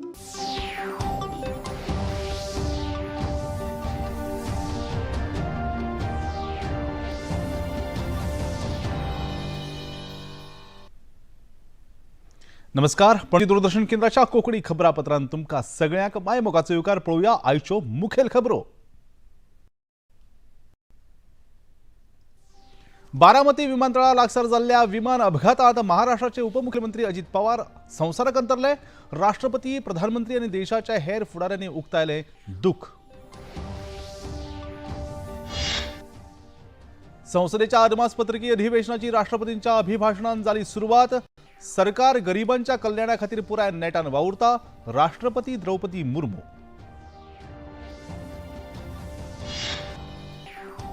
नमस्कार, पणजी दूरदर्शन केंद्राच्या कोंकणी खबरापत्रांत तुमकां सगळ्यांक मायमोगाचो येवकार. पळोवया आयच्यो मुखेल खबरो. बारामती विमानतळा लागसार जाल्ल्या विमान अपघातात महाराष्ट्राचे उपमुख्यमंत्री अजित पवार संवसाराक अंतरले. राष्ट्रपती, प्रधानमंत्री आनी देशाच्या हेर फुडाऱ्यांनी उक्तायलें दुःख. संसदेच्या अदमासपत्रकी अधिवेशनाची राष्ट्रपतींच्या अभिभाषणान जाली सुरवात. सरकार गरिबांच्या कल्याणा खातीर पुराय नेटान वावुरता, राष्ट्रपती द्रौपदी मुर्मू.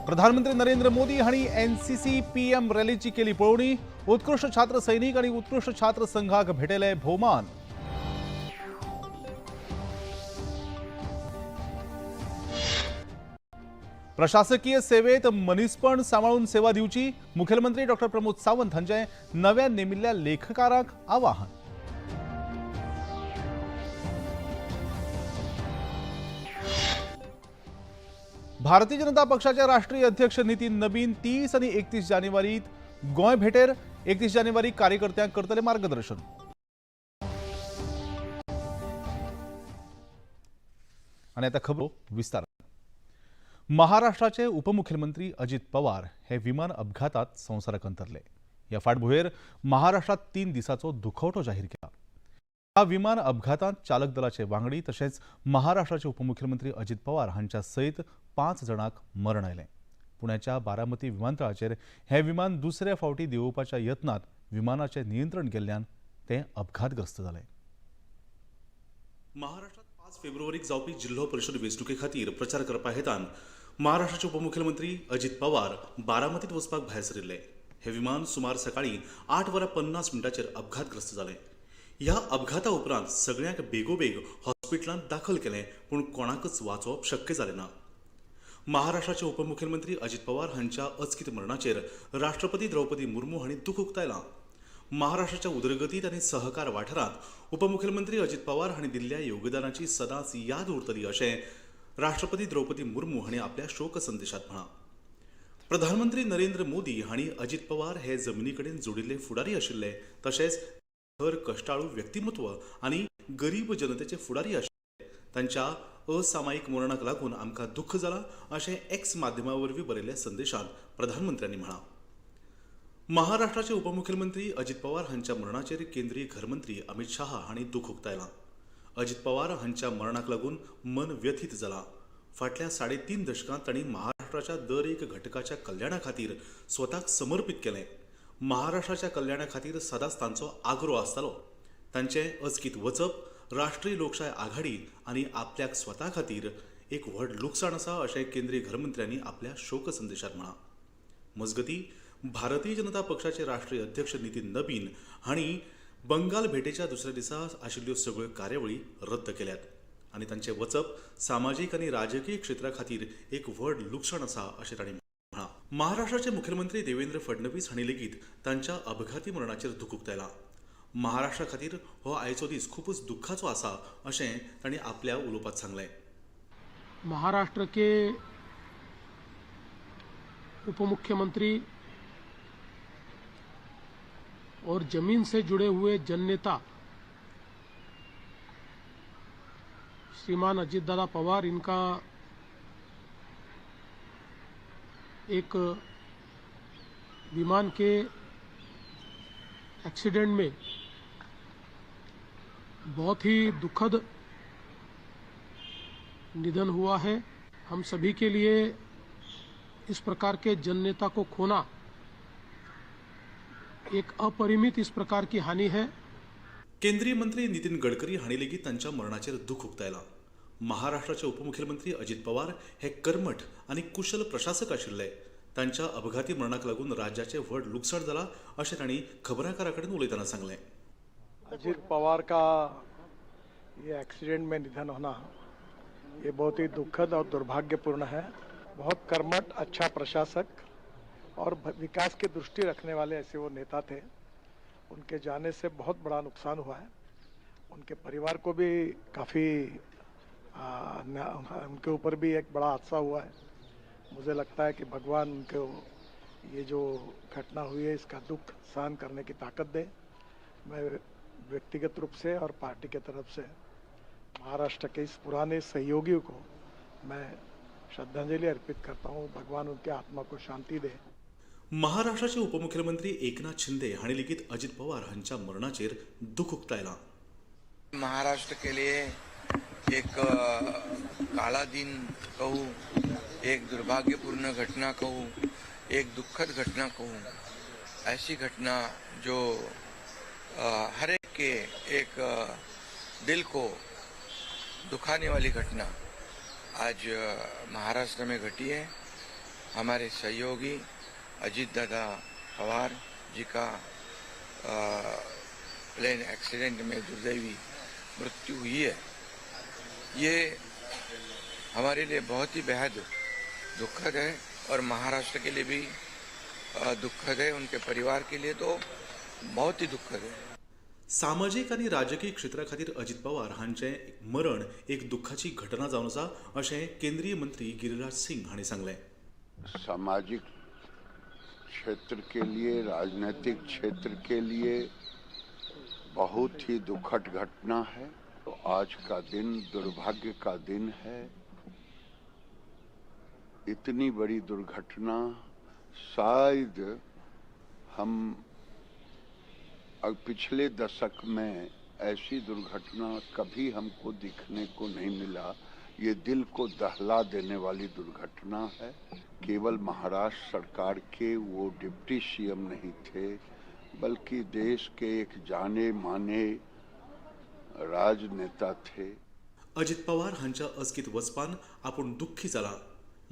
प्रधानमंत्री नरेंद्र मोदी हांणी एनसीसी पीएम रॅलीची केली पळोवणी. उत्कृश्ट छात्र सैनिक आणि उत्कृश्ट छात्र संघाक भेटयले भोवमान. प्रशासकीय सेवेत मनीसपण सांबाळून सेवा दिवची, मुखेलमंत्री डॉक्टर प्रमोद सावंत हांचे नव्या नेमिल्ल्या लेखकारांक आवाहन. भारतीय जनता पक्षाचे राष्ट्रीय अध्यक्ष नितीन नबीन 30 आणि 31 जानेवारीत गोंय भेटेर. 31 जानेवारी कार्यकर्त्यांक करतले मार्गदर्शन. आणि आता खबरो विस्तार. महाराष्ट्राचे उपमुख्यमंत्री अजित पवार हे विमान अपघातात संवसाराक अंतरले. ह्या फाटभुंयेर महाराष्ट्रात 3 दिसाचो दुखवटो जाहीर केला. ह्या विमान अपघातात चालक दलाचे वांगडी तशेंच महाराष्ट्राचे उपमुख्यमंत्री अजित पवार हांच्या सयत 5 जाणांक मरण आयलें. पुण्याच्या बारामती विमानतळाचेर हें विमान दुसऱ्या फावटी देंवोवपाच्या यत्नांत विमानाचें नियंत्रण गेल्ल्यान तें अपघातग्रस्त जालें. महाराष्ट्रात 5 फेब्रुवारीक जावपी जिल्हो परिशद वेंचणुके खातीर प्रचार करपा हेतान महाराष्ट्राचे उपमुख्यमंत्री अजित पवार बारामतीत वचपाक भायर सरिल्ले. हे विमान सुमार सकाळी 8:50 अपघातग्रस्त जालें. ह्या अपघाता उपरांत सगळ्यांक बेगोबेग हॉस्पिटलांत दाखल केलें, पूण कोणाकच वाचोवप शक्य जालें ना. महाराष्ट्राचे उपमुख्यमंत्री अजित पवार हांच्या अचकीत मरणाचेर राष्ट्रपती द्रौपदी मुर्मू हांणी दुख उक्तायलां. महाराष्ट्राच्या उदरगतीत आनी सहकार वाठारांत उपमुख्यमंत्री अजित पवार हांणी दिल्ल्या योगदानाची सदांच याद उरतली अशें राष्ट्रपती द्रौपदी मुर्मू हांणी आपल्या शोक संदेशात म्हळां. प्रधानमंत्री नरेंद्र मोदी हांणी अजित पवार हे जमनी कडेन जोडिल्ले फुडारी आशिल्ले, तशेंच खर कश्टाळू व्यक्तिमत्व आनी गरीब जनतेचे फुडारी आशिल्ले. तांच्या असामायिक मरणाक लागून आमकां दुख्ख जालां अशें एक्स माध्यमा वरवीं बरयल्ल्या संदेशांत प्रधानमंत्र्यांनी म्हळां. महाराष्ट्राचे उपमुख्यमंत्री अजित पवार हांच्या मरणाचेर केंद्रीय घरमंत्री अमित शहा हांणी दुख्ख उक्तायलां. अजित पवार हांच्या मरणाक लागून मन व्यथीत जालां. फाटल्या 3.5 दशकांत तांणी महाराष्ट्राच्या दर एक घटकाच्या कल्याणा खातीर स्वताक समर्पित केलें. महाराष्ट्राच्या कल्याणा खातीर सदांच तांचो आग्रो आसतालो. तांचें अचकीत वचप राष्ट्रीय लोकशाय आघाडी आनी आपल्याक स्वता खातीर एक व्हड लुकसाण आसा अशें केंद्रीय घरमंत्र्यांनी आपल्या शोक संदेशात म्हळां. मजगती, भारतीय जनता पक्षाचे राष्ट्रीय अध्यक्ष नितीन नबीन हांणी बंगाल भेटेच्या दुसऱ्या दिसा आशिल्ल्यो सगळ्यो कार्यावळी रद्द केल्यात आनी तांचें वचप सामाजीक आनी राजकीय क्षेत्रा खातीर एक व्हड लुकसाण आसा अशें तांणी म्हळां. महाराष्ट्राचे मुखेलमंत्री देवेंद्र फडणवीस हांणी लेगीत तांच्या अपघाती मरणाचेर दुख उक्तायलां. महाराष्ट्रा खातीर हो आयचो दीस खूबच दुख्खाचो आसा अशें तांणी आपल्या उलोवपांत सांगलें. महाराष्ट्र के उपमुख्यमंत्री और जमीन से जुड़े हुए जननेता श्रीमान अजित दादा पवार, इनका एक विमान के एक्सीडेंट में बहुत ही दुखद निधन हुआ है। हम सभी के लिए इस प्रकार के जननेता को खोना एक अपरिमित इस प्रकार की हानि है। केंद्रीय मंत्री नितीन गडकरी हांणी लेगीत तांच्या मरणाचेर दुख उक्तायलां. महाराष्ट्राचे उपमुख्यमंत्री अजित पवार हे कर्मठ आनी कुशल प्रशासक आशिल्ले. तांच्या अपघाती मरणाक लागून राज्याचें व्हड लुकसाण जालां अशें तांणी खबराकारां कडेन उलयतना सांगलें. अजित पवार का ये एक्सीडेंट में निधन होना ये बहुत ही दुखद और दुर्भाग्यपूर्ण है। बहुत कर्मठ, अच्छा प्रशासक और विकास की दृष्टि रखने वाले ऐसे वो नेता थे। उनके जाने से बहुत बड़ा नुकसान हुआ है। उनके परिवार को भी काफ़ी, उनके ऊपर भी एक बड़ा हादसा हुआ है। मुझे लगता है कि भगवान उनको ये जो घटना हुई है इसका दुख सहन करने की ताकत दे। मैं व्यक्तिगत रूप से और पार्टी के तरफ से महाराष्ट्र के इस पुराने सहयोगियों को मैं श्रद्धांजलि अर्पित करता हूँ। भगवान उनके आत्मा को शांति दे। महाराष्ट्राचे उपमुख्यमंत्री एकनाथ शिंदे हांणी लेगीत अजित पवार हांच्या मरणाचेर दुख उक्तायलां। महाराष्ट्र के लिए एक काला दिन कहूँ, एक दुर्भाग्यपूर्ण घटना कहूँ, एक दुखद घटना कहूँ, ऐसी घटना जो हर एक के एक दिल को दुखाने वाली घटना आज महाराष्ट्र में घटी है। हमारे सहयोगी अजीत दादा पवार जी का प्लेन एक्सीडेंट में दुर्दैवी मृत्यु हुई है। ये हमारे लिए बहुत ही बेहद दुखद है और महाराष्ट्र के लिए भी दुखद है, उनके परिवार के लिए तो बहुत ही दुखद है। सामाजीक आनी राजकीय क्षेत्रा खातीर अजित पवार हांचें मरण एक दुख्खाची घटना जावन आसा अशें केंद्रीय मंत्री गिरिराज सिंग हांणी सांगलें। सामाजिक क्षेत्र के लिए, राजनीतिक क्षेत्र के लिए बहुत ही दुखद घटना है। तो आज का दिन दुर्भाग्य का दिन है। इतनी बड़ी दुर्घटना शायद हम पिछले दशक में ऐसी दुर्घटना कभी हमको दिखने को नहीं मिला। ये दिल को दहला देने वाली दुर्घटना है। केवल महाराष्ट्र सरकार के वो डिप्टी सीएम नहीं थे, बल्कि देश के एक जाने माने राजनेता थे। अजित पवार हांच्या अचकीत वचपान आपूण दुख्खी जाला।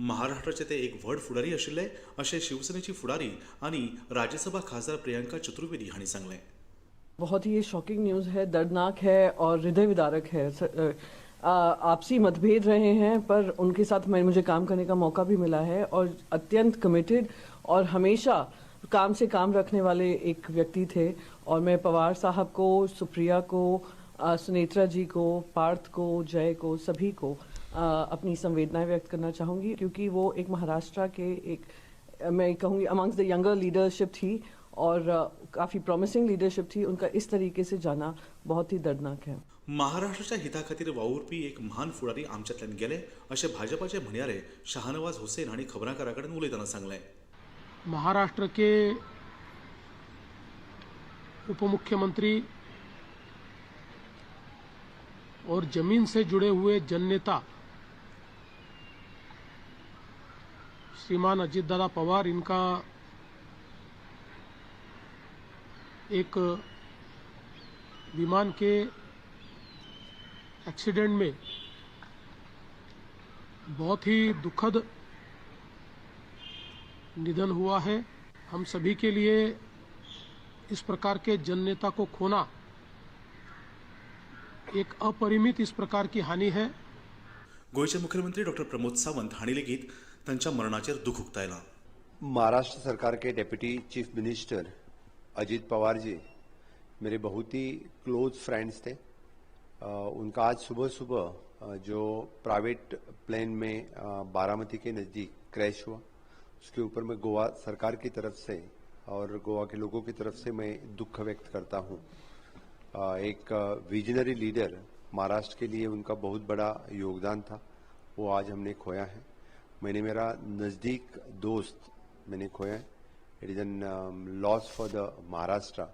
महाराष्ट्राचे ते एक व्हड फुडारी आशिल्ले अशें शिवसेनेची फुडारी आनी राज्यसभा खासदार प्रियंका चतुर्वेदी हांणी सांगलें। बहुत ही शॉकिंग न्यूज़ है, दर्दनाक है और हृदय विदारक है। आपसी मतभेद रहे हैं, पर उनके साथ मुझे काम करने का मौका भी मिला है और अत्यंत कमिटेड और हमेशा काम से काम रखने वाले एक व्यक्ति थे। और मैं पवार साहब को, सुप्रिया को, सुनेत्रा जी को, पार्थ को, जय को, सभी को अपनी संवेदनाएं व्यक्त करना चाहूँगी, क्योंकि वो एक महाराष्ट्र के एक, मैं कहूँगी अमंग्स the younger leadership थी और काफ़ी प्रॉमिसिंग लीडरशिप थी। उनका इस तरीके से जाना बहुत ही दर्दनाक है। महाराष्ट्राच्या हिता खातीर वावुरपी एक महान फुडारी आमच्यांतल्यान गेले अशें भाजपाचे म्हणयारे शाहनवाज हुसेन हांणी खबराकारां कडेन उलयतना सांगलें। महाराष्ट्र के उपमुख्यमंत्री और जमीन से जुड़े हुए जननेता श्रीमान अजित दादा पवार, इनका एक विमान के एक्सीडेंट में बहुत ही दुखद निधन हुआ है। हम सभी के लिए इस प्रकार के जननेता को खोना एक अपरिमित इस प्रकार की हानि है। गोंयचे मुख्यमंत्री डॉक्टर प्रमोद सावंत हांणी लेगीत तांच्या मरणाचेर दुख उक्तायलां। महाराष्ट्र सरकार K deputy chief minister Ajit Pawar ji मेरे बहुत ही क्लोज फ्रेंड्स थे। उनका आज सुबह सुबह जो प्राइवेट प्लेन में बारामती के नज़दीक क्रैश हुआ, उसके ऊपर मैं गोवा सरकार की तरफ से और गोवा के लोगों की तरफ से मैं दुख व्यक्त करता हूँ। एक विजनरी लीडर महाराष्ट्र के लिए उनका बहुत बड़ा योगदान था, वो आज हमने खोया है। मैंने मेरा नज़दीक दोस्त मैंने खोया है। It is an loss for the Maharashtra.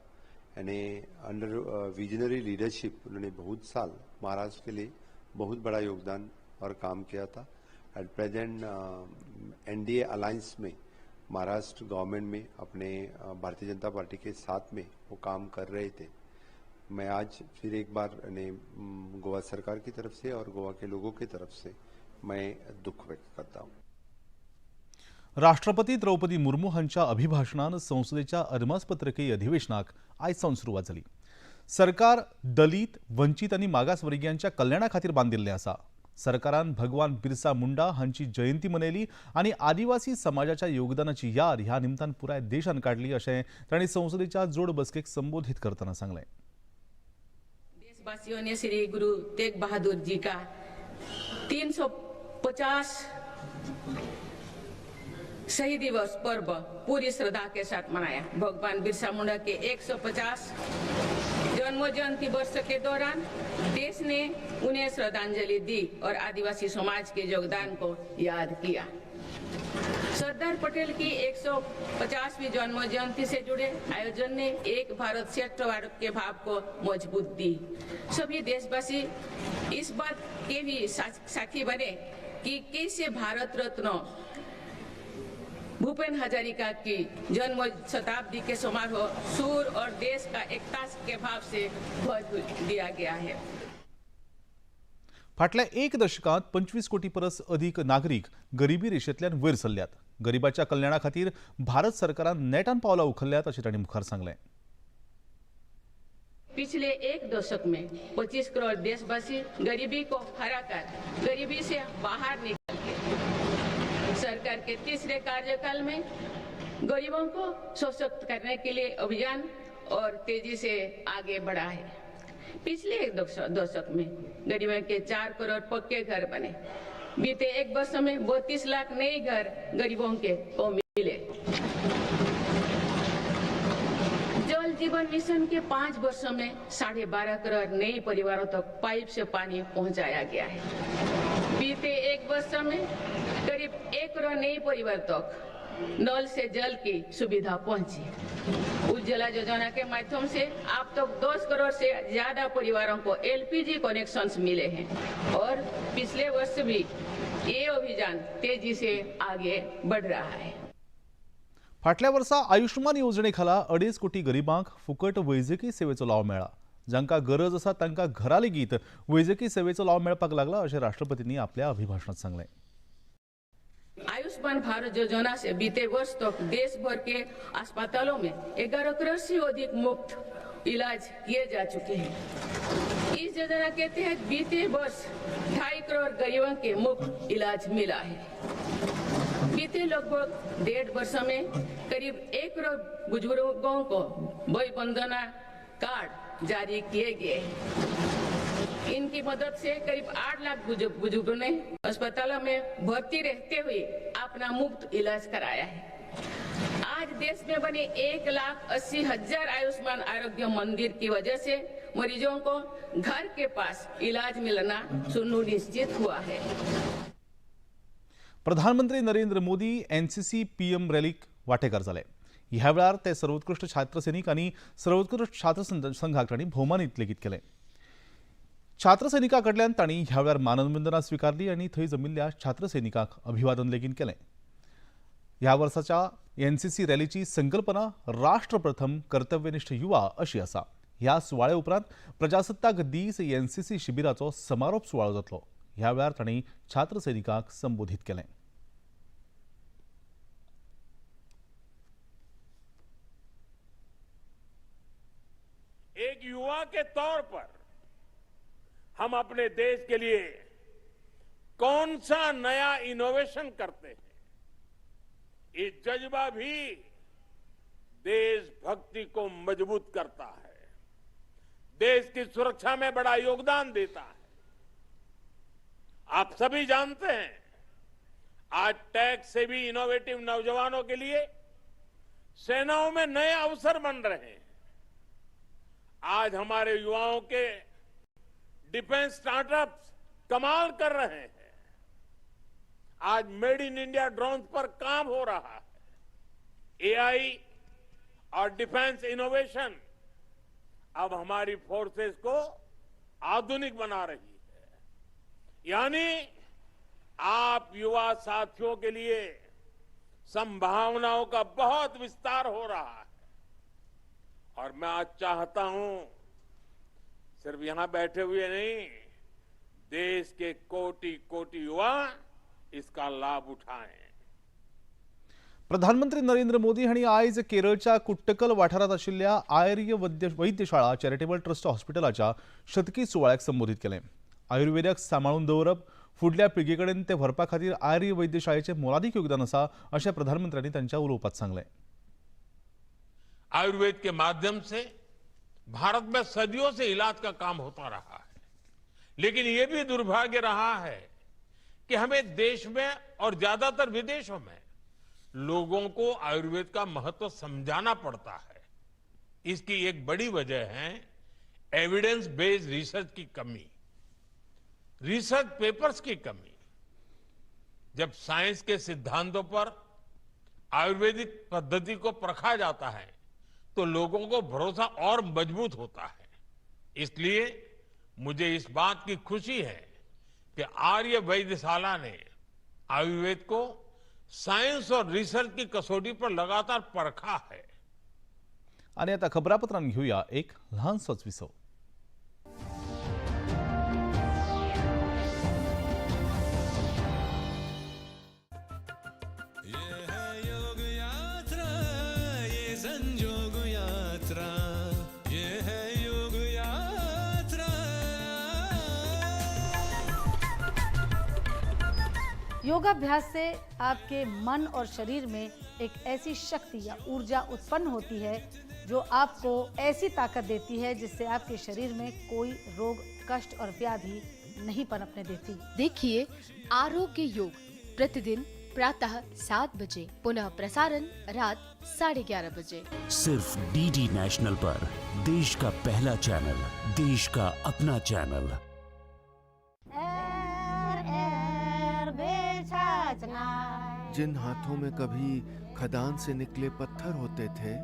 यानी अंडर विजनरी लीडरशिप उन्होंने बहुत साल महाराष्ट्र के लिए बहुत बड़ा योगदान और काम किया था। एट प्रेजेंट एनडीए अलायंस में महाराष्ट्र गवर्नमेंट में अपने भारतीय जनता पार्टी के साथ में वो काम कर रहे थे। मैं आज फिर एक बार यानी गोवा सरकार की तरफ से और गोवा के लोगों की तरफ से मैं दुख व्यक्त करता हूँ। राष्ट्रपती द्रौपदी मुर्मू हांच्या अभिभाषणान संसदेच्या अदमासपत्रकीय अधिवेशनाक आयज सावन सुरवात जाली। सरकार दलित, वंचित आनी मागासवर्गीयांच्या कल्याणा खातीर बांदिल्लें आसा। सरकारान भगवान बिरसा मुंडा हांची जयंती मनयली आनी आदिवासी समाजाच्या योगदानाची याद ह्या निमतान पुराय देशान काडली अशें तांणी संसदेच्या जोड बसकेक संबोधीत करतना सांगलें। देशवासियों ने श्री गुरु तेग बहादुर जी का 350 शहीद दिवस पर्व पूरी श्रद्धा के साथ मनाया। भगवान बिरसा मुंडा के 150 जन्म जयंती वर्ष के दौरान देश ने उन्हें श्रद्धांजलि दी और आदिवासी समाज के योगदान को याद किया। सरदार पटेल की 150वीं जन्म जयंती से जुड़े आयोजन ने एक भारत श्रेष्ठ भारत के भाव को मजबूत दी। सभी देशवासी इस बात के भी साक्षी बने कि कैसे भारत रत्न भूपेन हजारिका की जन्म शताब्दी के समारोह सुर और देश का एकता के भाव से ध्वज दिया गया है। फाटल्या एक दशकांत 25 कोटी परस अदीक नागरीक गरिबी रेशेंतल्यान वयर सरल्यात। गरिबाच्या कल्याणा खातीर भारत सरकारान नेटान पावलां उखल्ल्यात अशें तांणी मुखार सांगलें। पिछले एक दशक में 25 करोड़ देशवासी गरीबी को हराकर गरीबी से बाहर निकल के सरकार के तीसरे कार्यकाल में गरीबों को सशक्त करने के लिए अभियान और तेजी से आगे बढ़ा है। पिछले एक दशक में गरीबों के 4 करोड़ पक्के घर बने। बीते एक वर्ष में 32 लाख नए घर गरीबों के को मिले। जल जीवन मिशन के 5 वर्षों में 12.5 करोड़ नए परिवारों तक पाइप से पानी पहुंचाया गया है। बीते एक वर्ष में करीब 1 करोड़ नए परिवार तक नल से जल की सुविधा पहुंची। उज्ज्वला योजना के माध्यम से अब तक 10 करोड़ से ज्यादा परिवारों को एलपीजी कनेक्शंस मिले हैं और पिछले वर्ष भी ये अभियान तेजी से आगे बढ़ रहा है। फाटल्या वर्सा आयुष्मान येवजणे खाला 2.5 कोटी गरिबांक फुकट वैजकी सेवेचो लाव मेळ्ळा। जांकां गरज आसा तांकां घरा लेगीत वैजकी सेवेचो लाव मेळपाक लागला अशें राष्ट्रपतींनी आपल्या अभिभाषणांत सांगलें। आयुष्मान भारत योजना से बीते वर्ष तक देश भर के अस्पतालों में 11 करोड़ से अधिक मुफ्त इलाज किए जा चुके हैं। इस योजना के तहत बीते वर्ष 2.5 करोड़ गरीबों के मुफ्त इलाज मिला है। बीते लगभग 1.5 वर्ष में करीब 1 करोड़ बुजुर्गों को वय वंदना कार्ड जारी किए गए। इनकी मदद से करीब 8 लाख बुजुर्गों ने अस्पतालों में भर्ती रहते हुए अपना मुफ्त इलाज कराया है। आज देश में बने 1,80,000 आयुष्मान आरोग्य मंदिर की वजह से मरीजों को घर के पास इलाज मिलना सुनिश्चित हुआ है। प्रधानमंत्री नरेंद्र मोदी एनसीसी पीएम रॅलीक वांटेकार जाले। ह्या वेळार ते सर्वोत्कृष्ट छात्रसैनिक आनी सर्वोत्कृष्ट छात्र संघाक तांणी भोवमानीत लेगीत केले। छात्रसैनिकां कडल्यान तांणी ह्या वेळार मानवंदना स्विकारली आनी थंय जमिल्ल्या छात्रसैनिकांक अभिवादन लेगीत केलें। ह्या वर्साच्या एनसीसी रॅलीची संकल्पना राष्ट्रप्रथम कर्तव्यनिष्ठ युवा अशी आसा। ह्या सुवाळ्या उपरांत प्रजासत्ताक दीस एनसीसी शिबिराचो समारोप सुवाळो जातलो। ह्या वेळार तांणी छात्रसैनिकांक संबोधीत केलें। एक युवा के तौर पर हम अपने देश के लिए कौन सा नया इनोवेशन करते हैं, ये जज्बा भी देशभक्ति को मजबूत करता है, देश की सुरक्षा में बड़ा योगदान देता है। आप सभी जानते हैं, आज टैक्स से भी इनोवेटिव नौजवानों के लिए सेनाओं में नए अवसर बन रहे हैं। आज हमारे युवाओं के डिफेंस स्टार्टअप्स कमाल कर रहे हैं। आज मेड इन इंडिया ड्रोन पर काम हो रहा है। एआई और डिफेंस इनोवेशन अब हमारी फोर्सेस को आधुनिक बना रही है। यानी आप युवा साथियों के लिए संभावनाओं का बहुत विस्तार हो रहा है। और मैं आज चाहता हूं, सिर्फ यहां बैठे हुए नहीं, देश के कोटि कोटि युवा इसका लाभ उठाएं। प्रधानमंत्री नरेंद्र मोदी हांणी आयज केरळच्या कुट्टकल वाठारांत आशिल्ल्या आर्य वैद्यशाळा चॅरिटेबल ट्रस्ट हॉस्पिटलाच्या शतकी सुवाळ्याक संबोधीत केलें। आयुर्वेदाक सांबाळून दवरप, फुडल्या पिळगे कडेन ते व्हरपा खातीर आर्य वैद्यशाळेचें मोलादीक योगदान आसा अशें प्रधानमंत्र्यांनी तांच्या उलोवपांत सांगलें। आयुर्वेद के माध्यम से भारत में सदियों से इलाज का काम होता रहा है, लेकिन ये भी दुर्भाग्य रहा है कि हमें देश में और ज्यादातर विदेशों में लोगों को आयुर्वेद का महत्व समझाना पड़ता है। इसकी एक बड़ी वजह है एविडेंस बेस्ड रिसर्च की कमी, रिसर्च पेपर्स की कमी। जब साइंस के सिद्धांतों पर आयुर्वेदिक पद्धति को परखा जाता है तो लोगों को भरोसा और मजबूत होता है। इसलिए मुझे इस बात की खुशी है कि आर्य वैद्यशाला ने आयुर्वेद को साइंस और रिसर्च की कसौटी पर लगातार परखा है। आणि आता खबरापत्रांत घेऊया एक ल्हानसोच विसव। योगाभ्यास से आपके मन और शरीर में एक ऐसी शक्ति या ऊर्जा उत्पन्न होती है जो आपको ऐसी ताकत देती है जिससे आपके शरीर में कोई रोग, कष्ट और व्याधि नहीं पनपने देती। देखिए आरोग्य योग प्रतिदिन प्रातः 7 बजे, पुनः प्रसारण रात 11:30 बजे, सिर्फ डीडी नेशनल पर। देश का पहला चैनल, देश का अपना चैनल। जिन हाथों में कभी खदान से निकले पत्थर होते थे,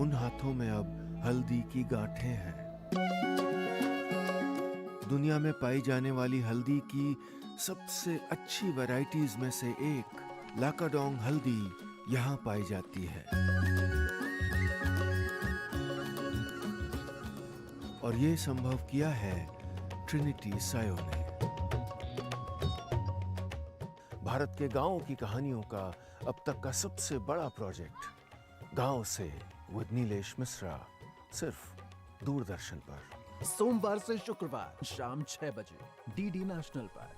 उन हाथों में अब हल्दी की गांठें हैं। दुनिया में पाई जाने वाली हल्दी की सबसे अच्छी वैरायटीज में से एक लाकाडोंग हल्दी यहाँ पाई जाती है और ये संभव किया है ट्रिनिटी सायो ने। भारत के गांवों की कहानियों का अब तक का सबसे बड़ा प्रोजेक्ट गांव से विद नीलेश मिश्रा, सिर्फ दूरदर्शन पर, सोमवार से शुक्रवार शाम 6 बजे डीडी नेशनल पर।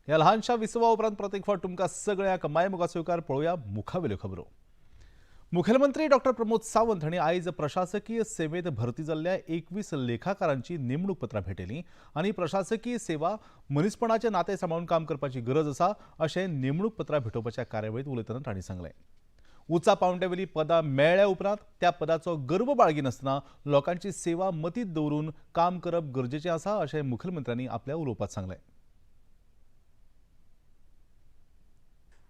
ह्या ल्हानशा विसवा उपरांत परत एक फावट तुमकां सगळ्यांक मायमोगाचो येवकार। पळोवया मुखावेल्यो खबरो। मुखेलमंत्री डॉक्टर प्रमोद सावंत हांणी आयज प्रशासकीय सेवेत भरती जाल्ल्या 21 लेखाकारांची नेमणूक पत्रां भेटयलीं आनी प्रशासकीय सेवा मनीसपणाचें नातें सांबाळून काम करपाची गरज आसा अशें नेमणूक पत्रां भेटोवपाच्या कार्यावळींत उलयतना तांणी सांगलें। उंचा पावंड्यावेली पदां मेळ्ळ्या उपरांत त्या पदाचो गर्व बाळगिनासतना लोकांची सेवा मतींत दवरून काम करप गरजेचें आसा अशें मुखेलमंत्र्यांनी आपल्या उलोवपांत सांगलें।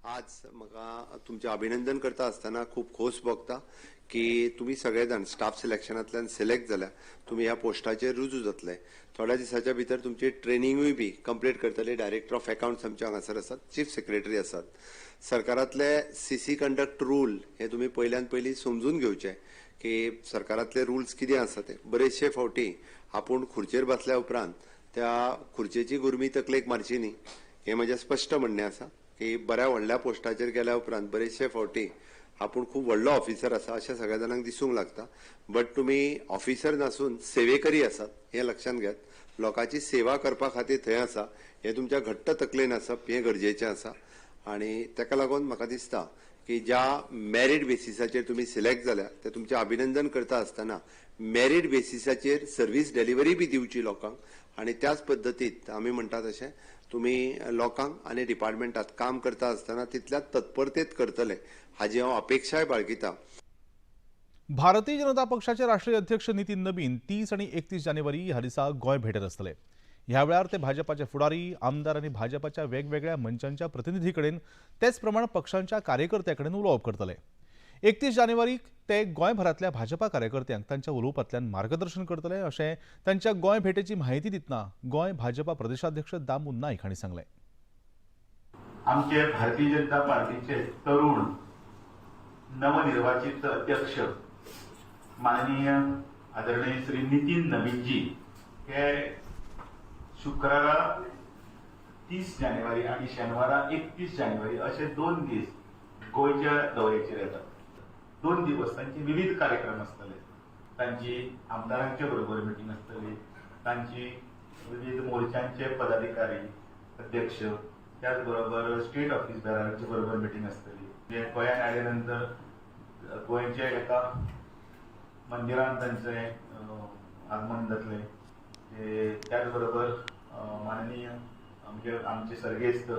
आज म्हाका तुमचें अभिनंदन करता आसतना खूब खोस भोगता की तुमी सगळे जाण स्टाफ सिलेक्शनांतल्यान सिलेक्ट जाल्या, तुमी ह्या पोस्टाचेर रुजू जातले। थोड्या दिसाच्या भितर तुमची ट्रेनिंगूय बी कंप्लीट करतले। डायरेक्टर ऑफ अकाउंट्स आमचे हांगासर आसात, चीफ सेक्रेटरी आसात। सरकारांतले सीसी कंडक्ट रूल हे तुमी पयल्यान पयलीं समजून घेवचे की सरकारांतले रुल्स कितें आसा ते। बरेचशे फावटी आपूण खुर्चेर बसल्या उपरांत त्या खुर्चेची गुरमी तकलेक मारची न्ही, हें म्हजें स्पश्ट म्हणणें आसा की बऱ्या व्हडल्या पोस्टाचेर गेल्या उपरांत बरेचशे फावटी आपूण खूब व्हडलो ऑफिसर आसा अशें सगळ्या जाणांक दिसूंक लागता, बट तुमी ऑफिसर नासून सेवेकरी आसात हें लक्षांत घेयात। लोकांची सेवा करपा खातीर थंय आसा हें तुमच्या घट्ट तकलेन आसप हें गरजेचें आसा। आनी ताका लागून म्हाका दिसता की ज्या मॅरीट बेसिसाचेर तुमी सिलेक्ट जाल्या ते तुमचें अभिनंदन करता आसतना मॅरीट बेसिसाचेर सर्वीस डिलिव्हरी बी दिवची लोकांक आनी त्याच पद्दतीत आमी म्हणटा तशें तुमी लोकांक आनी डिपार्टमेंटात काम करता आसतना तितल्याच तत्परतेत करतले हाजी हांव अपेक्षाय बाळगिता। भारतीय जनता पक्षाचे राष्ट्रीय अध्यक्ष नितीन नबीन 30 आणि 31 जानेवारी ह्या दिसा गोंय भेटेर आसतले। ह्या वेळार ते भाजपाचे फुडारी, आमदार आनी भाजपाच्या वेगवेगळ्या मंचांच्या प्रतिनिधी कडेन तेच प्रमाण पक्षांच्या कार्यकर्त्यां कडेन उलोवप करतले। 31 जानेवारीक ते गोंयभरांतल्या भाजपा कार्यकर्त्यांक तांच्या उलोवपांतल्यान मार्गदर्शन करतले अशें तांच्या गोंय भेटेची म्हायती दितना गोंय भाजपा प्रदेशाध्यक्ष दामू नायक हांणी सांगलें। आमचे भारतीय जनता पार्टीचे तरुण नवनिर्वाचित अध्यक्ष माननीय आदरणीय श्री नितीन नवीनजी हे शुक्रारा 30 जानेवारी आणि शेनवारा 31 जानेवारी असे 2 दीस गोंयच्या दौऱ्याचेर येतात। 2 दिवस तांचे विविध कार्यक्रम आसतले, तांची आमदारांचे बरोबर मिटींग आसतली, तांची विविध मोर्चांचे पदाधिकारी अध्यक्ष त्याच बरोबर स्टेट ऑफिस बेरांचे बरोबर मिटींग आसतली. म्हणजे गोंयांत आयले नंतर गोंयच्या एका मंदिरान तांचें आगमन जातलें. त्याच बरोबर माननीय म्हणजे आमचे सर्गेस्त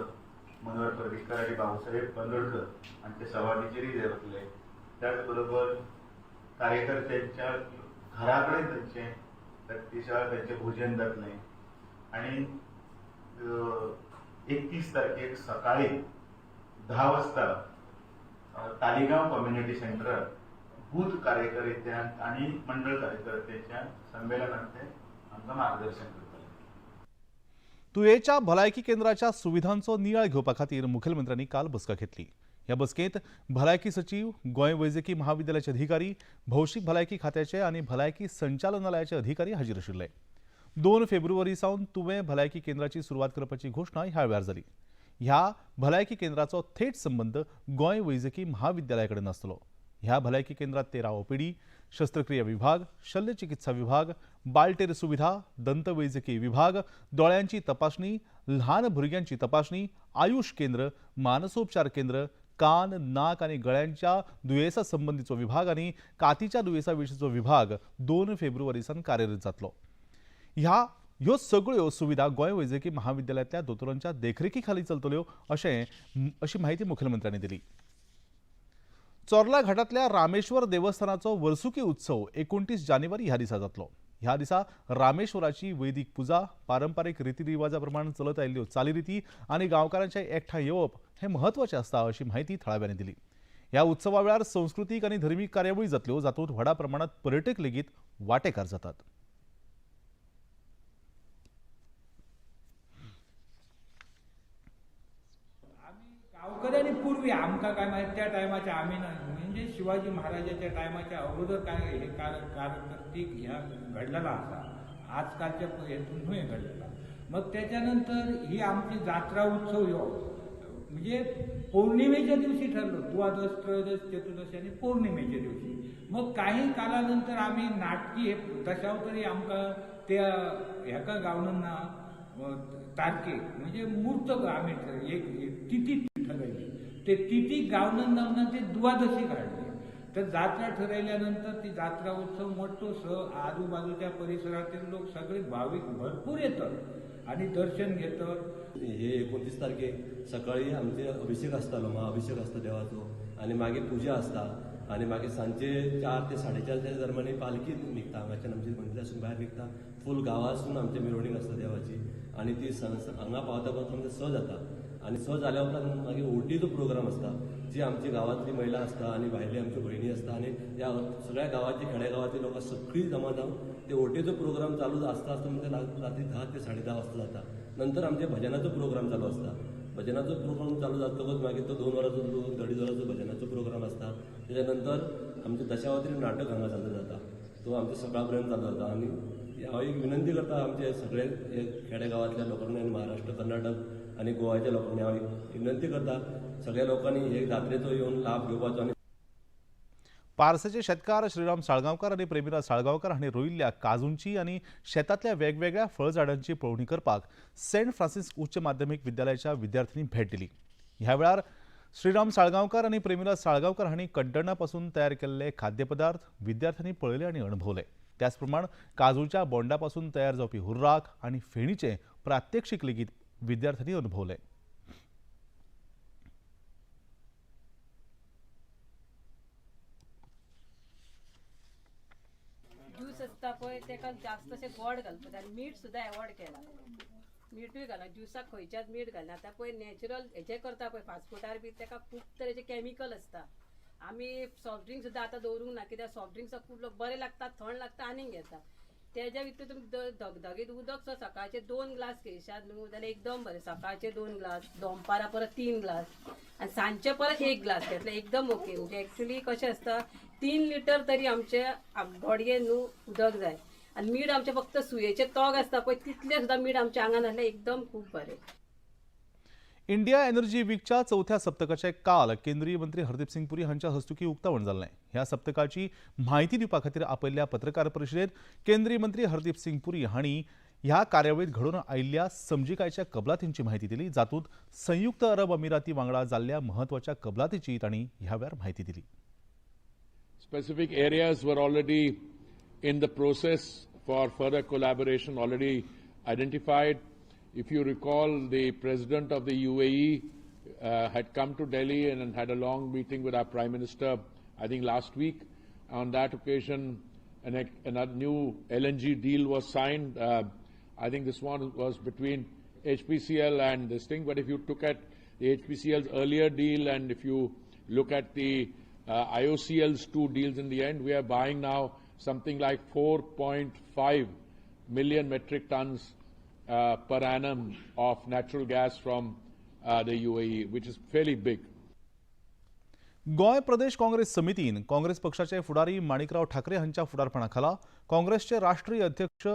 मनोहर पर्रीकर आनी बाबूसाहेब बांदोडकर हांचे सवाडीचेरय ते वतले. त्याच बरोबर कार्यकर्त्यांच्या घरा कडेन तांचें प्रत्यक्षात तांचें भोजन जातलें. आनी 31 तारखेक सकाळी 10 वाजता तालिगांव कम्युनिटी सेंटरार बूथ कार्यकर्त्यांक आनी मंडळ कार्यकर्त्यांच्या संमेलनात ते आमकां मार्गदर्शन करतले. तुयेच्या भलायकी केंद्राच्या सुविधांचो नियाळ घेवपा खातीर मुखेलमंत्र्यांनी काल बसका घेतली. ह्या बसकेंत भलायकी सचीव, गोंय वैजकी महाविद्यालयाचे अधिकारी, भौशीक भलायकी खात्याचे आनी भलायकी संचालनालयाचे अधिकारी हाजीर आशिल्ले. 2 फेब्रुवारी सावन तुवें भलायकी केंद्राची सुरवात करपाची घोशणा ह्या वेळार जाली. ह्या भलायकी केंद्राचो थेट संबंद गोंय वैजकी महाविद्यालया कडेन आसतलो. ह्या भलायकी केंद्रात 13 ओपीडी, शस्त्रक्रिया विभाग, शल्यचिकित्सा विभाग, बालटेर सुविधा, दंतवैजकी विभाग, दोळ्यांची तपासणी, ल्हान भुरग्यांची तपासणी, आयुष केंद्र, मानसोपचार केंद्र, कान, नाक आनी गळ्यांच्या दुयेंसा संबंदीचो विभाग आनी कातीच्या दुयेंसा विशींचो विभाग 2 फेब्रुवारी सावन कार्यरत जातलो. ह्यो सगळ्यो सुविधा गोंय वैजकी महाविद्यालयांतल्या दोतोरांच्या देखरेखी खाली चलतल्यो अशी माहिती मुखेलमंत्र्यांनी दिली. चोर्ला घाटांतल्या रामेश्वर देवस्थानाचो वर्सुकी उत्सव 29 जानेवारी ह्या दिसा जातलो. ह्या दिसा रामेश्वराची वैदिक पुजा, पारंपारीक रितीरिवाजा प्रमाण चलत आयिल्ल्यो चालीरिती आनी गांवकारांचें एकठांय येवप हें म्हत्वाचें आसता अशी माहिती थळाव्यांनी दिली. ह्या उत्सवा वेळार संस्कृतीक आनी धर्मीक कार्यावळी जातल्यो, जातूंत व्हडा प्रमाणांत पर्यटक लेगीत वांटेकार जातात. गावकऱ्यांनी पूर्वी आमकां काय माहिती त्या टायमाचे आमी ना, म्हणजे शिवाजी महाराजाच्या टायमाच्या अगोदर काय हे कारकिर्दीक ह्या घडलेला आसा, आजकालच्या हेतून न्हय घडलेला. मग त्याच्यानंतर ही आमची जात्रा उत्सव ह्यो म्हणजे पौर्णिमेच्या दिवशी ठरलो, द्वादश, त्रयोदश, चतुर्दश आणि पौर्णिमेच्या दिवशी. मग काही कालानंतर आम्ही नाटकी हे दशावतारी आमकां त्या ह्याका गावून ना तारखेक म्हणजे मूर्त आम्ही एक तिथी ठरवली, ते तिथी गावनन नावना ते द्वादशी काढली. तर जात्रा ठरवल्यानंतर ती जात्रा उत्सव मोठो आजूबाजूच्या परिसरातील लोक सगळे भाविक भरपूर येतात आणि दर्शन घेतात. हे 29 तारखेक सकाळी आमचे अभिषेक आसतालो, महाअभिषेक आसता देवाचो, आनी मागीर पुजा आसता, आनी मागीर सांजचे 4 ते 4:30 दरम्यान पालखी निघता हांगाच्यान, आमच्या मंदिरासून भायर निघता, फूल गांवासून आमची मिरवणीक आसता देवाची, आनी ती हांगा पावता पावता आमचें 6 जाता. आनी 6 जाल्या उपरांत मागीर ओटीचो प्रोग्राम आसता, जी आमची गांवांतली महिला आसता आनी भायली आमच्यो भयणी आसता, आनी ह्या सगळ्या गांवाची खेड्या गांवांतली लोकां सगळीं जमा जावन ते ओटीचो प्रोग्राम चालू आसता आसता म्हणजे रात्री 10 ते 10:30 वाजता जाता. नंतर आमचे भजनाचो प्रोग्राम चालू आसता. भजनाचो प्रोग्राम चालू जातकच मागीर तो 2 वरांचो 2-2.5 वरांचो भजनाचो प्रोग्राम आसता. तेच्या नंतर आमचें दशावतारी नाटक हांगा चालू जाता, तो आमच्या सकाळ पर्यंत चालू जाता. आनी हांव एक विनंती करता आमचे सगळे खेड्या गांवांतल्या लोकांनी आनी महाराष्ट्र, कर्नाटक आनी गोवाच्या लोकांनी हांव एक विनंती करता सगळ्या लोकांनी हे जात्रेचो येवन लाभ घेवपाचो. आनी पार्सेचे शेतकार श्रीराम साळगांवकर आनी प्रेमिरा साळगांवकर हांणी रोयिल्ल्या काजूंची आनी शेतांतल्या वेगवेगळ्या फळझाडांची पळोवणी करपाक सेंट फ्रांसीस उच्च माध्यमीक विद्यालयाच्या विद्यार्थ्यांनी भेट दिली. ह्या वेळार श्रीराम साळगांवकर आनी प्रेमिरा साळगांवकर हांणी कड्डणा पासून तयार केल्ले खाद्यपदार्थ विद्यार्थ्यांनी पळयले आनी अणभवले. त्याचप्रमाण काजूच्या बोंडापासून तयार जावपी हुर्राक आनी फेणीचे प्रात्यक्षिक लेगीत विद्यार्थ्यांनी अणभवले. ज्यूस आसता पळय तेका जास्त अशें गोड घालपाक आनी मीठ सुद्दां एवॉयड केलां, मिठूय घालना ज्युसाक, खंयच्याच मीठ घालना. आतां पळय नॅचरल हेजें करता पळय फास्ट फुडार बी तेका खूब तरेचे कॅमिकल आसता. आमी सॉफ्ट ड्रिंक सुद्दां आतां दवरूंक ना, कित्याक सॉफ्ट ड्रिंक्साक खूब लोक बरें लागता, थंड लागता आनीक घेता. तेज्या भितर तुमी धगधगीत उदक सुद्दां सकाळचे 2 ग्लास घेयशात न्हू जाल्यार एकदम बरें. सकाळचे 2 ग्लास, दनपारां परत 3 ग्लास आनी सांजचे परत 1 ग्लास घेतले एकदम ओके. म्हणजे एक्चुली कशें आसता 3 लिटर तरी आमचे बॉडयेन न्हू उदक जाय. आनी मीठ आमचें फक्त सुयेचें तोग आसता पळय तितलें सुद्दां मीठ आमच्या आंगान आसल्यार एकदम खूब बरें. इंडिया एनर्जी वीकच्या 4थ्या सप्तकाचे काल केंद्रीय मंत्री हरदीप सिंग पुरी हांच्या हस्तुकी उक्तावण जाल्लें. ह्या सप्तकाची म्हायती दिवपा खातीर आपयल्ल्या पत्रकार परिशदेत केंद्रीय मंत्री हरदीप सिंग पुरी हांणी ह्या कार्यावळीत घडोवन आयिल्ल्या समजिकायच्या कबलातींची म्हायती दिली, जातूंत संयुक्त अरब अमिराती वांगडा जाल्ल्या म्हत्वाच्या कबलातीची तांणी ह्या वेळार म्हायती दिली. Specific areas were already in the process for further collaboration already identified. If you recall, the president of the UAE had come to Delhi and had a long meeting with our Prime Minister, I think last week. On that occasion, a new LNG deal was signed. I think this one was between HPCL and this thing. But if you took at the HPCL's earlier deal and if you look at the IOCL's two deals in the end, we are buying now something like 4.5 million metric tons per annum of natural gas from the UAE, which is fairly big. Goa Pradesh Congress समितीन काँग्रेस पक्षाचे फुडारी माणिकराव ठाकरे हांच्या फुडारपणा खाला काँग्रेसचे राष्ट्रीय अध्यक्ष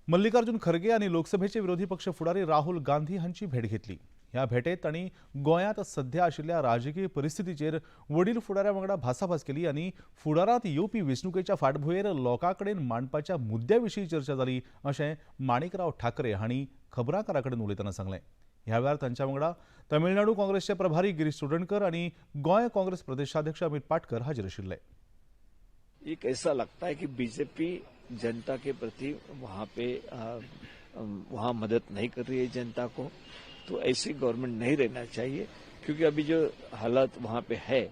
मल्लिकार्जुन खरगे आनी लोकसभेचे विरोधी पक्ष फुडारी राहुल गांधी हांची भेट घेतली. ह्या भेटेत तांणी गोंयांत सध्या आशिल्ल्या राजकीय परिस्थितीचेर वडील फुडाऱ्या वांगडा भासाभास केली आनी फुडारांत येवपी वेंचणुकेच्या फाटभुंयेर लोकां कडेन मांडपाच्या मुद्द्या विशीं चर्चा जाली अशें माणिकराव ठाकरे हांणी खबराकारां कडेन उलयतना सांगलें. ह्या वेळार तांच्या वांगडा तमिळनाडू काँग्रेसचे प्रभारी गिरीश चोडणकर आनी गोंय काँग्रेस प्रदेशाध्यक्ष अमित पाटकर हाजीर आशिल्ले. एक ऐसा लगता है कि बीजेपी जनता के प्रति वहां पे वहां मदद नहीं कर रही है जनता को, तो ऐसी गवर्नमेंट नहीं रहना चाहिए, क्योंकि अभी जो हालात वहां पे है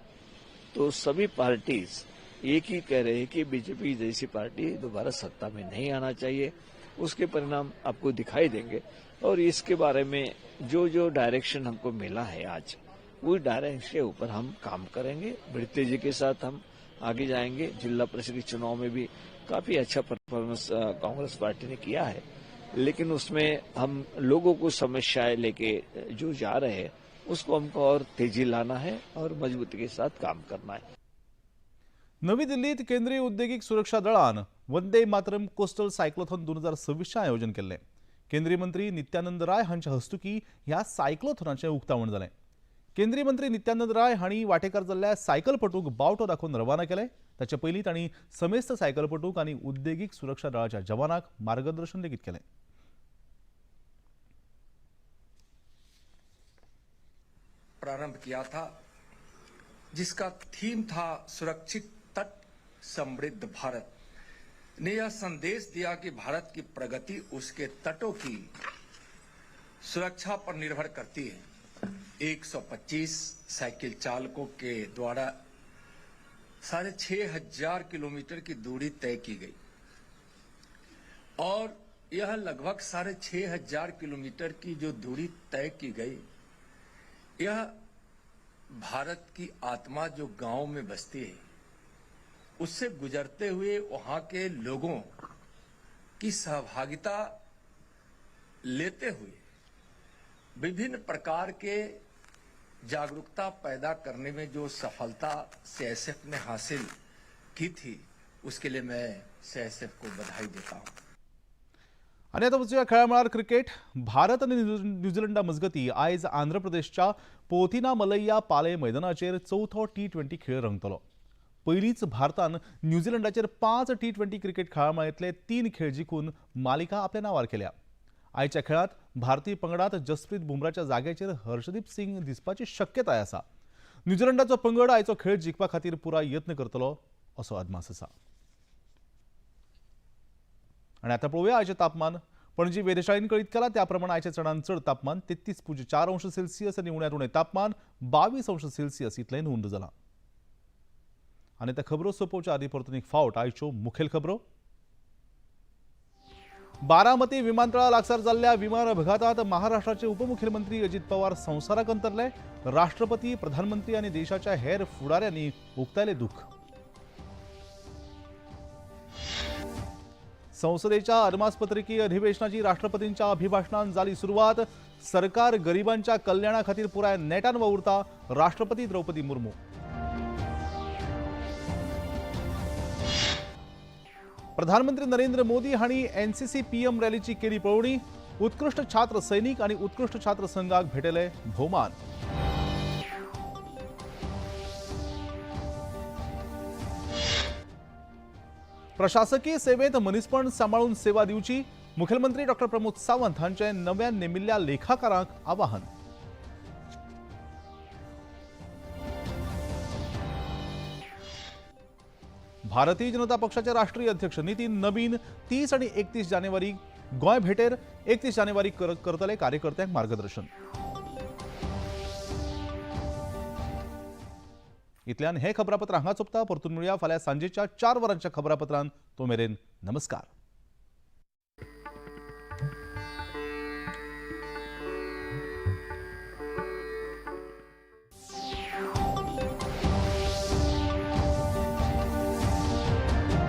तो सभी पार्टीज एक ही कह रहे हैं कि बीजेपी जैसी पार्टी दोबारा सत्ता में नहीं आना चाहिए. उसके परिणाम आपको दिखाई देंगे और इसके बारे में जो जो डायरेक्शन हमको मिला है आज, वो डायरेक्शन के ऊपर हम काम करेंगे. बड़ी तेजी के साथ हम आगे जाएंगे. जिला परिषद के चुनाव में भी काफी अच्छा परफॉर्मेंस कांग्रेस पार्टी ने किया है, लेकिन उसमें हम लोगों को समस्याएं लेके जो जा रहे हैं उसको हमको और तेजी लाना है और मजबूती के साथ काम करना है. नवी दिल्लीत केंद्रीय उद्योगिक सुरक्षा दळान वंदे मातरम कोस्टल सायक्लोथॉन 2026 आयोजन केल्लें. केंद्रीय मंत्री नित्यानंद राय हांच्या हस्तुकी ह्या सायक्लोथॉनाचें उक्तावण जालें. केंद्रीय मंत्री नित्यानंद राय हांणी वाटेकार जाल्ल्या सायकलपटूंक बावटो दाखोवन रवाना केले. ताचे पयलीं तांणी समेस्त सायकलपटूंक आनी उद्देगीक सुरक्षा दळाच्या जवानांक मार्गदर्शन लेगीत केलें. प्रारंभ किया था, जिसका थीम था सुरक्षित तट समृद्ध भारत, ने यह संदेश दिया कि भारत की प्रगति उसके तटों की सुरक्षा पर निर्भर करती है. 125 साइकिल चालकों के द्वारा 6,500 किलोमीटर की दूरी तय की गई और यह लगभग 6,500 किलोमीटर की जो दूरी तय की गई, यह भारत की आत्मा जो गांव में बसती है उससे गुजरते हुए वहां के लोगों की सहभागिता लेते हुए विभिन्न प्रकार के जागरूकता पैदा करने में जो सफलता सीआईएसएफ ने हासिल की थी, उसके लिए मैं सीआईएसएफ को बधाई देता हूं. आनी आतां वचुया खेळा मळार क्रिकेट. भारत आनी न्यूझीलंडा मजगती आयज आंध्र प्रदेशच्या पोथिना मलय्या पाले मैदानाचेर चवथो T20 खेळ रंगतलो. पयलींच भारतान न्यूझीलंडाचेर 5 T20 cricket खेळा माळेंतले 3 खेळ जिखून मालिका आपल्या नांवार केल्या. आयच्या खेळांत भारतीय पंगडात जसप्रीत बुमराच्या जाग्याचेर हर्षदीप सिंग दिसपाची शक्यताय आसा. न्यूझीलंडाचो पंगड आयचो खेळ जिखपा खातीर पुराय यत्न करतलो असो अदमास आसा. आनी आतां पळोवया आयचें तापमान. पणजी वेधशाळेन कळीत केलां त्या प्रमाण आयचें चडांत चड तापमान 33.4 अंश सेल्सियस आनी उण्यांत उणें तापमान 22 अंश सेल्सियस इतलें नोंद जालां. आनी आतां खबरो सोंपोवच्या आदीं परतून एक फावट आयच्यो मुखेल खबरो. बारामती विमानतळा लागसार जाल्ल्या विमान अपघातात महाराष्ट्राचे उपमुख्यमंत्री अजित पवार संवसाराक अंतरले. राष्ट्रपती, प्रधानमंत्री आनी देशाच्या हेर फुडाऱ्यांनी उक्तायले दुःख. संसदेच्या अदमासपत्रकी अधिवेशनाची राष्ट्रपतींच्या अभिभाषणान जाली सुरवात. सरकार गरिबांच्या कल्याणा खातीर पुराय नेटान वावुरता, राष्ट्रपती द्रौपदी मुर्मू. प्रधानमंत्री नरेंद्र मोदी हांणी एनसीसी पीएम रॅलीची केली पळोवणी. उत्कृष्ट छात्र सैनिक आनी उत्कृष्ट छात्र संघाक भेटले भोवमान. प्रशासकीय सेवेत मनीसपण सांबाळून सेवा दिवची, मुखेलमंत्री डॉ प्रमोद सावंत हांचे नव्यान नेमिल्ल्या लेखाकारांक आवाहन. भारतीय जनता पक्षाचे राष्ट्रीय अध्यक्ष नितीन नबीन 30 आणि 31 जानेवारी गोंय भेटेर 31 जानेवारी करतले कार्यकर्त्यांक मार्गदर्शन. इतल्यान हे खबरापत्र हांगा सोंपता. परतून मेळुया फाल्यां सांजेच्या 4 वरांच्या खबरापत्रान. तो मेरेन नमस्कार.